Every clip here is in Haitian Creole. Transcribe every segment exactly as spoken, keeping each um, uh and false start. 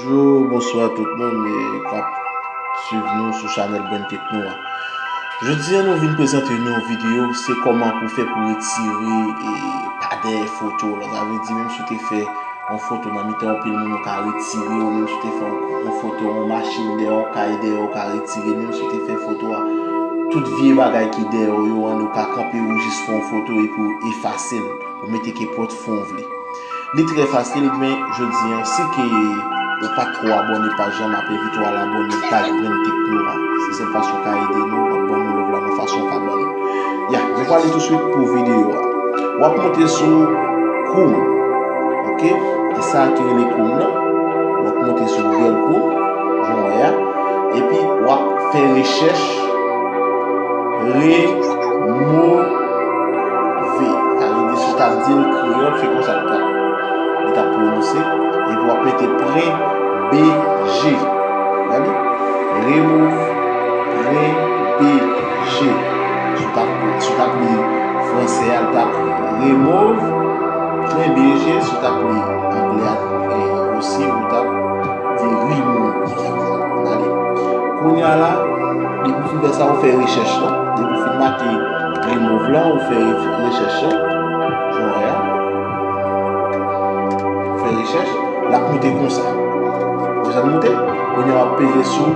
Bonjou, bonswa tout moun e k ap swiv nou sou chanèl Brain Tech nou a. Jodi a nou vin prezante nou yon videyo, se kòman pou fè pou retire e, pa dèyè foto w lan. Sa vle di menm si w te fè yon foto nan mitan yon pil moun, ou ka retire, ou menm si w te fè yon, yon foto yon machin dèyè yon kay dèyè, ou ka retire, menm si w te fè foto a, tout vye bagay ki dèyè w yo, an, ou ka kanpe ou jis fè yon foto epi w efase l, ou mete kenpòt fon w vle. Li trè fasil, men jodi a, si ke ou pa t ko abòne paj lan, m ap envite w al abòne paj Brain Tech nou a. Se sèl fason w ka ede nou, w ap ban nou love la nan fason w ka ban nou. Ya, nou prale touswit pou videyo a. W ap monte sou Chrome, oke? E sa ki rele Chrome lan, w ap monte sou Google Chrome, jan w wè a, epi w ap fè rechèch remove. Sa vle di si w t ap di l kreyòl, se konsa l t ap, li t ap pwononse. Epi w ap mete plen B G. Gade. Remove plen B G. Si w t ap, si w t ap li fransè a, l t ap remove plen B G. Si w t ap li anglè a, e, osi, ou t ap di remove. Gade. Kounye a la, depi w fin fè sa, ou fè rechèch lan. Depi w fin make remove lan, ou fè rechèch lan. Jan w wè a. Ou fè rechèch, l ap moute konsa. Ou wè sa l moute? Kounye a w ap peze sou,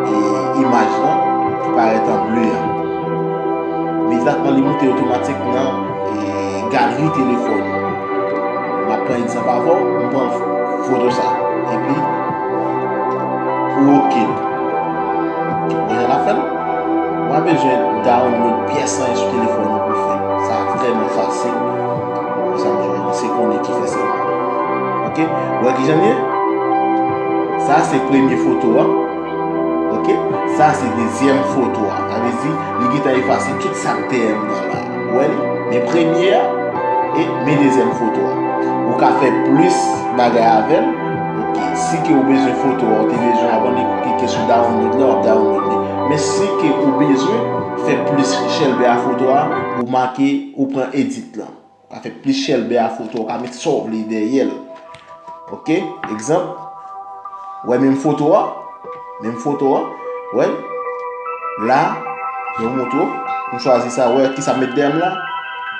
e, imaj lan ki parèt an ble a. Imediatman li moute otomatik nan, e, galri telefòn ou. M ap pran egzanp avè w, m pran foto sa. Epi, ou oke l. Ou wè jan l ap fè l? Ou pa bezwen download pyès anyen sou telefòn ou pou fè l. Sa vrèman fasil. Konsa, m se konnen ki fè sa. Oke? Ou wè kijan l ye? Sa se premye foto a. Oke? Sa se dezyèm foto a. Sa vle di, li gentan efase tout sa k dèyè m nan la. Ou wè li? Men premye a, e men dezyèm foto a. Ou ka fè plis bagay avè l. Oke. Si ke ou bezwen foto a, ou te bezwen abòne, klike sou download la, w ap download li. Men si ke ou bezwen fè plis chèlbè a foto a, ou make, ou pran edit lan. Ou ka fè plis chèlbè a foto, ou ka met sa w vle dèyè l. Oke? Egzanp, wè menm foto a? Menm foto a? Wè l? La, mwen montre w. M chwazi sa, wè kisa m met dèyè m la?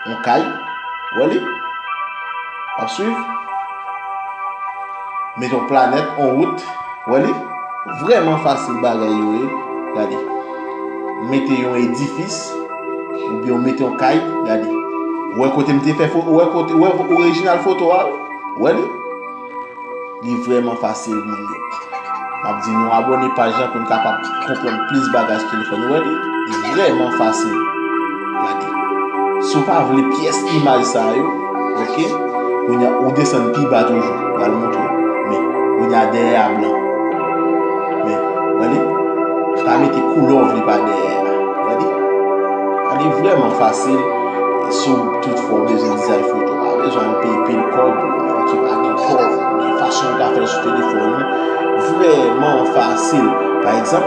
Yon kay. Wè li? W ap swiv? Met yon planèt, yon wout. Wè li? Vrèman fasil bagay yo ye. Gade. Mete yon edifis, oubyen w mete yon kay, gade. Ou wè kote m te fè foto, ou wè kote, ou wè orijinal foto a? Ou wè li? Li vrèman fasil, moun yo. M ap di nou abòne paj lan pou n kapab konprann plis bagay sou telefòn. Ou wè li? Li vrèman fasil. Gade. Si w pa vle pyès imaj sa yo, oke? Kounye a, ou desann pi ba toujou. Pral montre w. Men, kounye a dèyè a blan. Men, ou wè li? Ou ka mete koulè w vle pa dèyè a. Ou wè li? Li vrèman fasil. Si w tout fwa w bezwen dizay foto, pa bezwen al peye pil kòb, ou menm ki pa gen kòb, gen fason w ka fè l sou telefòn ou. Vrèman fasil. Pa egzanp,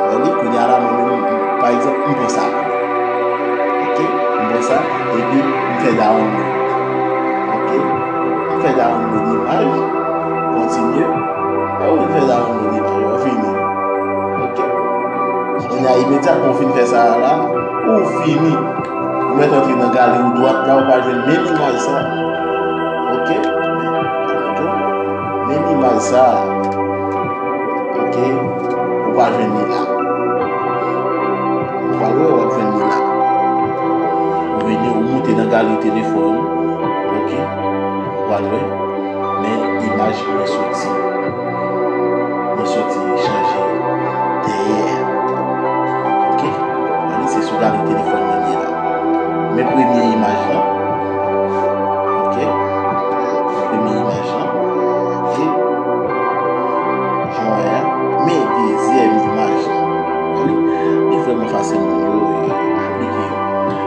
wè li, kounye a la, mwen menm, pa egzanp, m pran sa. Oke? M pran sa, epi m fè download. Oke? M fè download imaj, kontinye. E ou fè download imaj, ou fini. Oke? Kounye a, imedyatman w fin fè sa a la, ou fini. Ou mèt antre nan galri ou dwat la, ou pral jwenn menm imaj sa. Oke? Menm imaj sa. Oke? Ou pral jwenn li la. Ou pral wè, w ap jwenn li la. Ou vini, ou moute nan galri telefòn ou. Oke? Ou pral wè. Men imaj mwen soti. Mwen soti chanje dèyè a. Oke? Gade, se sou gade telefòn mwen ye la. Men premye imaj lan. Oke? Men premye imaj lan. E jan w wè a, men dezyèm imaj lan. Gade, li vrèman fasil moun yo, e, aplike yo.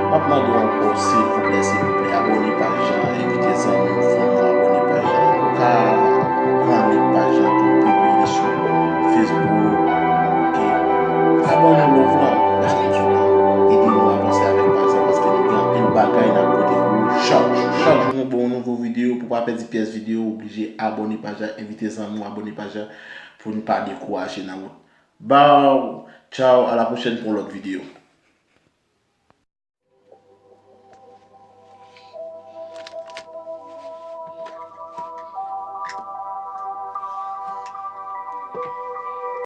M ap mande w ankò, silvouplè, silvouplè, abòne paj lan, envite zanmi w, fanmi w abòne paj lan. Ou ka pran link paj lan tou, pibliye li sou Facebook, oke? Ka ban nou love lan, lage nou sou la. Ede nou avanse avèk paj lan, paske nou gen anpil bagay n ap pote pou ou chak jou, chak jou nou Yon nouvo videyo, pou pa pèdi pyès videyo, oblije abòne paj la, envite zanmi w abòne paj la pou n pa dekouraje nan wout. Baw, tchaw, a la pwochèn pou yon lòt videyo.